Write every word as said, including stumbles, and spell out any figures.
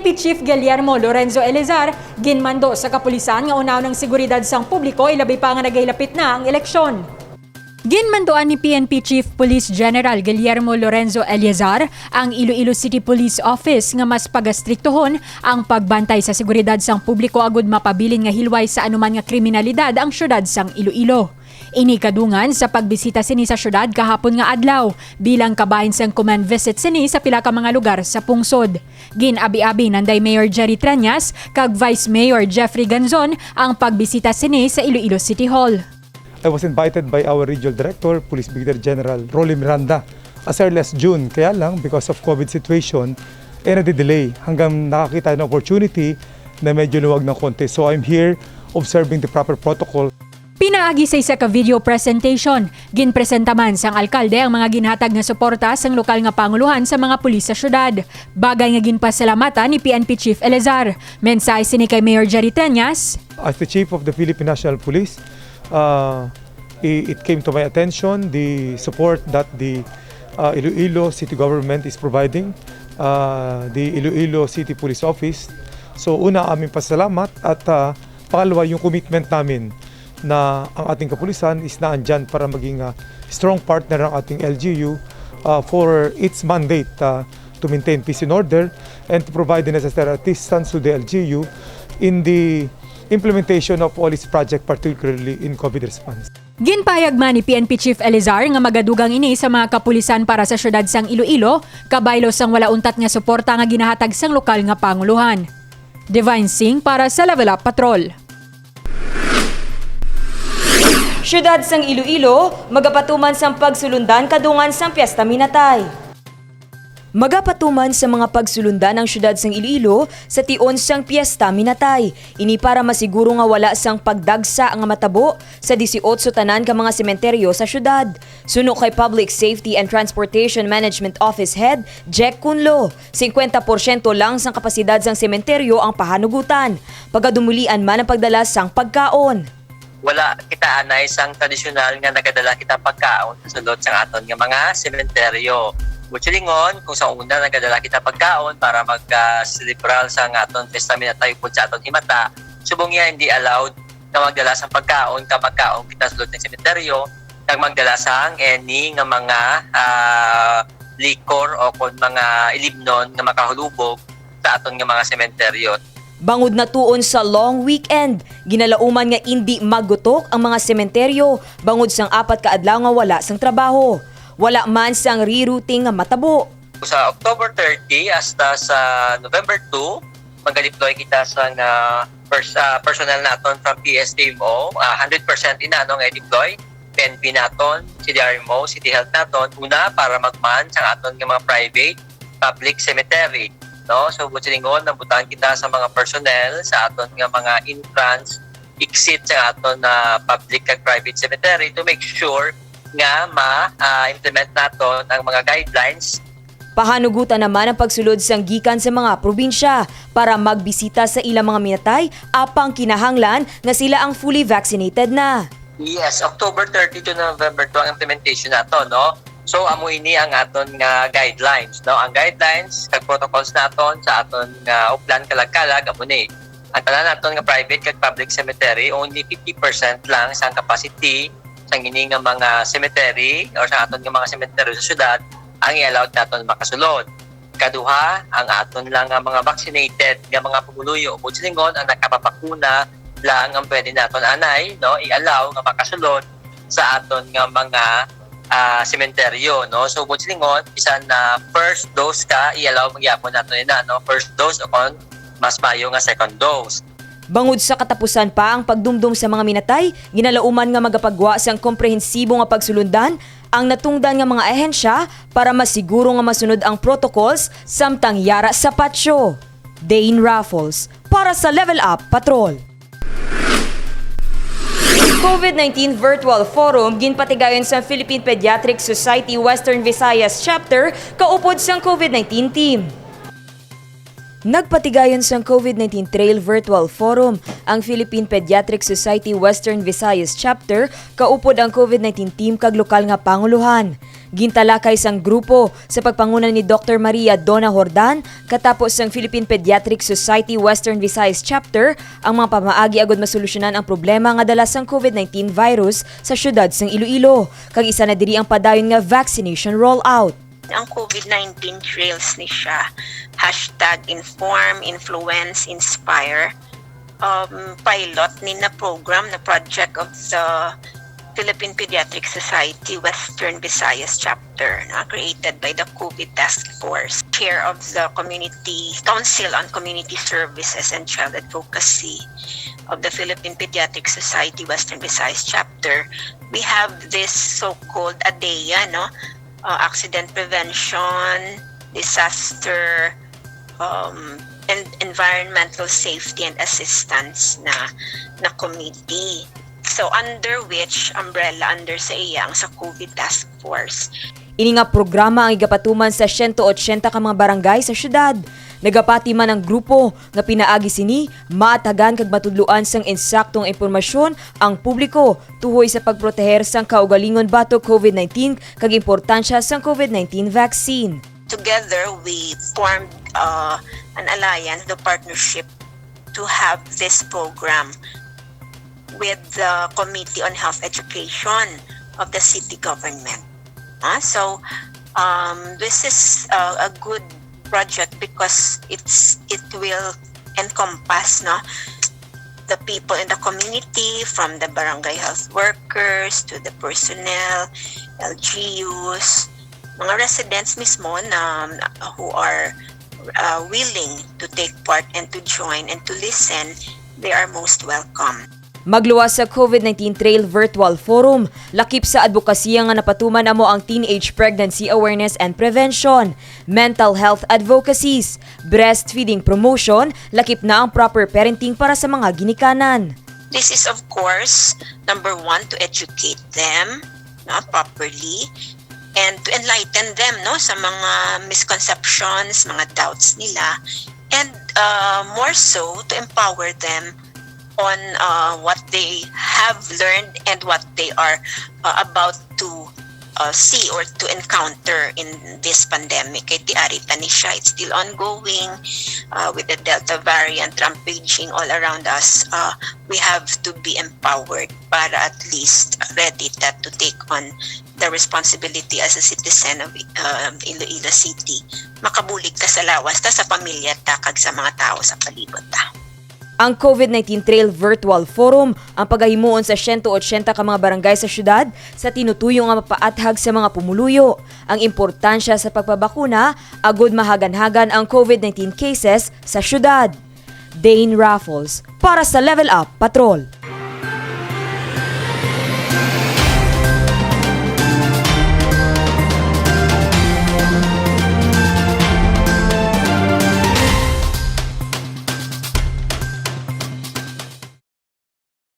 P Chief Guillermo Lorenzo Elizar ginmando sa kapulisan nga unahon ang seguridad sang publiko, ilabi pa nga nagahilapit na ang eleksyon. Ginmanduan ni P N P Chief Police General Guillermo Lorenzo Elizar ang Iloilo City Police Office nga mas pagastriktohon ang pagbantay sa seguridad sang publiko agud mapabilin nga hilway sa anuman nga kriminalidad ang siyudad sang Iloilo. Ini kadungan sa pagbisita sini sa siyudad kahapon nga adlaw bilang kabahin sang command visit sini sa pila ka mga lugar sa pungsod. Gin-abi-abi nanday Mayor Jerry Treñas kag Vice Mayor Jeffrey Ganzon ang pagbisita sini sa Iloilo City Hall. I was invited by our regional director, Police Brigadier General Rolly Miranda, as early as June. Kaya lang, because of COVID situation, eh, nade-delay hanggang nakakita ng opportunity na medyo luwag ng konti. So I'm here observing the proper protocol. Pinaagi sa isa ka video presentation, ginpresenta man sang alkalde ang mga ginhatag nga suporta sang lokal nga pangulohan sa mga pulis sa syudad, bagay nga ginpasalamatan ni P N P Chief Elizar. Mensahe sini kay Mayor Jerry Treñas. As the chief of the Philippine National Police, uh, i- it came to my attention the support that the uh, Iloilo City Government is providing, uh, the Iloilo City Police Office. So una, aming pasalamat at uh, pangalawa, yung commitment namin na ang ating kapulisan is naandyan para maging uh, strong partner ng ating L G U uh, for its mandate uh, to maintain peace and order and to provide the necessary assistance to the L G U in the implementation of all its project, particularly in COVID response. Ginpahayag man ni P N P Chief Elizar nga magadugang ini sa mga kapulisan para sa siyudad sang Iloilo, kabaylo sang wala untat nga suporta nga ginahatag sang lokal nga pangulohan. Divine Singh para sa Level Up Patrol. Siyudad sang Iloilo, magapatuman sang pagsulundan kadungan sang Piesta Minatay. Magapatuman sa mga pagsulundan ang siyudad sang Iloilo sa tion sang Piesta Minatay. Ini para masiguro nga wala sang pagdagsa nga matabo sa disiotso tanan ka mga sementeryo sa siyudad. Suno kay Public Safety and Transportation Management Office Head Jack Cunlo, singkwenta porsyento lang sang kapasidad sang sementeryo ang pahanugutan. Pagadumulian man ang pagdala sang pagkaon. Wala kita anay sang tradisyonal nga nagadala kita pagkaon sa sulod sang aton nga mga sementeryo. Buot silingon, kung sa una nagadala kita pagkaon para mag-celebral sang aton Piesta Minatay upod sa aton himata, subong niya hindi allowed nga magdala sang pagkaon kag magkaon kita sa sulod sang sementeryo, kag magdala sang any nga mga ah, liquor o kon mga ilimnon nga makahulubog sa aton nga mga sementeryo. Bangod na tion sa long weekend, ginalauman nga indi maggutok ang mga sementeryo bangod sang apat ka adlaw nga wala sang trabaho. Wala man sang rerouting nga matabo. Sa October thirty hasta sa November two, magadeploy kita sa nga pers- ah, personnel naton from P S T M O, ah, hundred percent ina no nga i-deploy, P N P naton, C D R M O, City Health naton, una para magman sa aton nga mga private public cemetery, no? So, buot silingon, nangbutangan kita sa mga personnel sa aton nga mga entrance, exit sa aton na public kag private cemetery to make sure nga ma-implement naton ang mga guidelines. Pahanugutan naman ang pagsulod sang gikan sa mga probinsya para magbisita sa ilang mga minatay, apang kinahanglan nga sila ang fully vaccinated na. Yes, October thirty to November two ang implementation nato, no? So, amo ini ang aton nga guidelines, no? Ang guidelines kag protocols naton sa aton nga Oplan Calag-Calag, amo ni. Ang tanan naton nga private kag public cemetery, only fifty percent lang sa capacity sang ini nga mga cemetery or sa aton nga mga cemetery sa syudad ang i-allow naton makasulod. Kaduha, ang aton lang nga mga vaccinated nga mga pumuluyo, buot silingon, ang nakapabakuna lang ang pwede naton anay, no, i-allow nga makasulod sa aton nga mga ah, sementeryo, no? So, buot silingon, bisan na first dose ka, i-allow man gyapon nato nila, no? First dose o kon mas maayo nga second dose. Bangod sa katapusan pa ang pagdumdom sa mga minatay, ginalauman nga magapagwa sang komprehensibo nga pagsulundan ang natungdan nga mga ahensya para masiguro nga masunod ang protocols samtang yara sa patio. Dane Raffles para sa Level Up Patrol. COVID nineteen Virtual Forum ginpatigayon sa Philippine Pediatric Society Western Visayas Chapter kaupod sang COVID nineteen team. Nagpatigayon sang COVID nineteen Trail Virtual Forum ang Philippine Pediatric Society Western Visayas Chapter kaupod ang COVID nineteen team kag lokal nga pangulohan. Gintalakay sang grupo sa pagpanguna ni Doktor Maria Donna Jordan, katapo sang Philippine Pediatric Society Western Visayas Chapter, ang mga pamaagi agud masolusyonan ang problema nga dala sang COVID nineteen virus sa siyudad sang Iloilo, kag isa na diri ang padayon nga vaccination rollout. Ang COVID nineteen trails ni siya, hashtag inform, influence, inspire. Um, pilot ni na program na project of the Philippine Pediatric Society Western Visayas Chapter, na created by the COVID Task Force, chair of the Community Council on Community Services and Child Advocacy of the Philippine Pediatric Society Western Visayas Chapter. We have this so-called ADEA, no? Uh, accident prevention, disaster, um, and environmental safety and assistance na, na committee. So, under which umbrella, under sa iya ang sa COVID task force. Ini nga programa ang igapatuman sa siyento otsenta ka mga barangay sa syudad. Nagapati man ang grupo nga pinaagi sini, maatagan kag matudloan sang insaktong impormasyon ang publiko tuhoy sa pagproteher sang kaugalingon batok COVID nineteen kag importansya sang COVID nineteen vaccine. Together, we formed, uh, an alliance, the partnership, to have this program with the Committee on Health Education of the city government. Ah, so, um, this is, uh, a good project because it's, it will encompass, no, the people in the community, from the barangay health workers to the personnel, L G Us, mga residents mismo na, who are, uh, willing to take part and to join and to listen, they are most welcome. Magluwas sa COVID nineteen Trail Virtual Forum, lakip sa adbokasiya nga napatuman amo ang teenage pregnancy awareness and prevention, mental health advocacies, breastfeeding promotion, lakip na ang proper parenting para sa mga ginikanan. This is, of course, number one, to educate them, no, properly, and to enlighten them, no, sa mga misconceptions, mga doubts nila, and, uh, more so, to empower them on, uh, what they have learned and what they are, uh, about to, uh, see or to encounter in this pandemic. Kay ti ari pa ni siya, it's still ongoing, uh, with the Delta variant rampaging all around us. Uh, we have to be empowered para at least ready ta to take on the responsibility as a citizen of, um, Iloilo City. Makabulig ta sa lawas ta, sa pamilya ta, kag sa mga tawo sa palibot ta. Ang COVID nineteen Trail Virtual Forum ang pagahimuon sa siyento otsenta ka mga barangay sa syudad sa tinutuyo nga mapaathag sa mga pumuluyo ang importansya sa pagpabakuna agud mahaganhagan ang COVID nineteen cases sa syudad. Dane Raffles para sa Level Up Patrol.